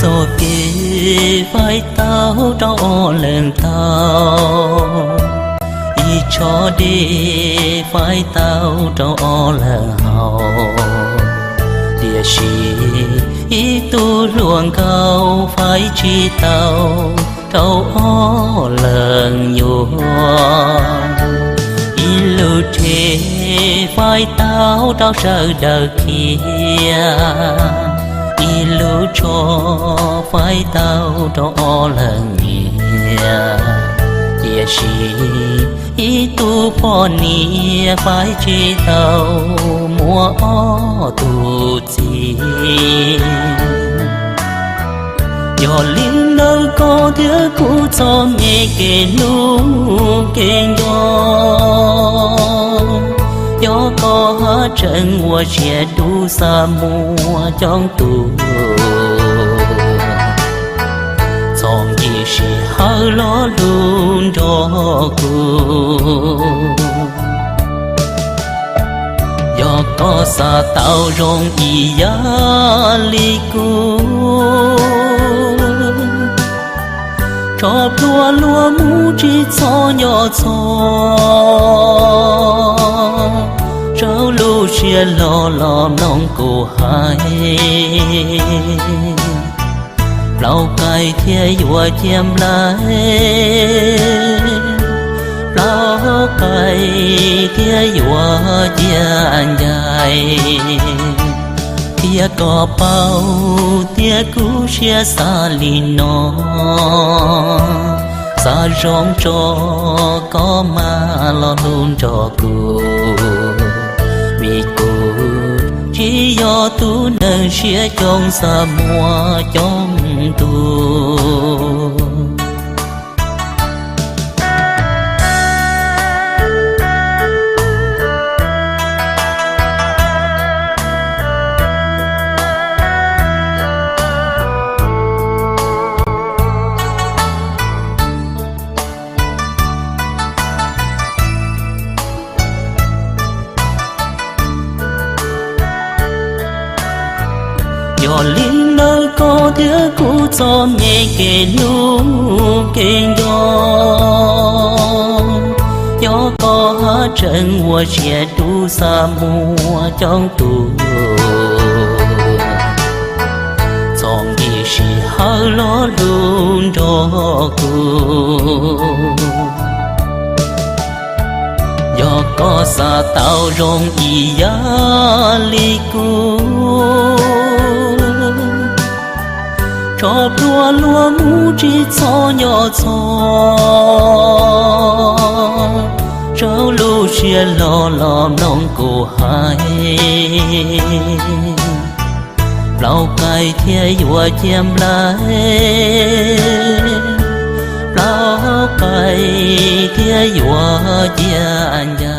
Txoj kev faib tau rau ob leeg tau, ib tsho dej faib tau rau ob leeg haus, tiam sis ib tug hluas nkauj faib tsis tau rau ob leeg yuav. Ib lub tsheb faib tau rau sawv daws khiav, ib lub tsho faib tau rau ob leeg nyiam, tiam sis ib tug poj niam faib tsis tau muaj ob tug txiv. Yog li ntawd koj thiab kuv txom nyem kev hlub kev nco, yog koj haj tseem ua siab dub xa muaj coob tus, txhob ncim sij hawm los hlub nrog kuv. Yog koj xav tau zoo ib yam li kuv, tso plhuav luag mus tsis txhob nco txog, rau lub siab loj los mloog kuv hais. Plaub qaib thiaj yuav cia nplai, plaub qaib thiaj yuav cia ncais. Thiab koj paub tias kuv siab xav li no, xav zoo tso koj mam los hlub nrog kuv, vim kuv tsis yog tus neeg siab coob xa muaj coob tus. Yog li ntawd koj thiab kuv txom nyem kev hlub kev nco, yog koj haj tseem ua siab dub xa muaj coob tus, txhob ncim sij hawm los hlub nrog kuv. Yog koj xav tau zoo ib yam li kuv, tso plhuav luag mus tsis txhob nco txog, rau lub siab loj los mloog kuv hais. Plaub qaib thiaj yuav cia nplai, plaub qaib thiaj yuav cia ncais.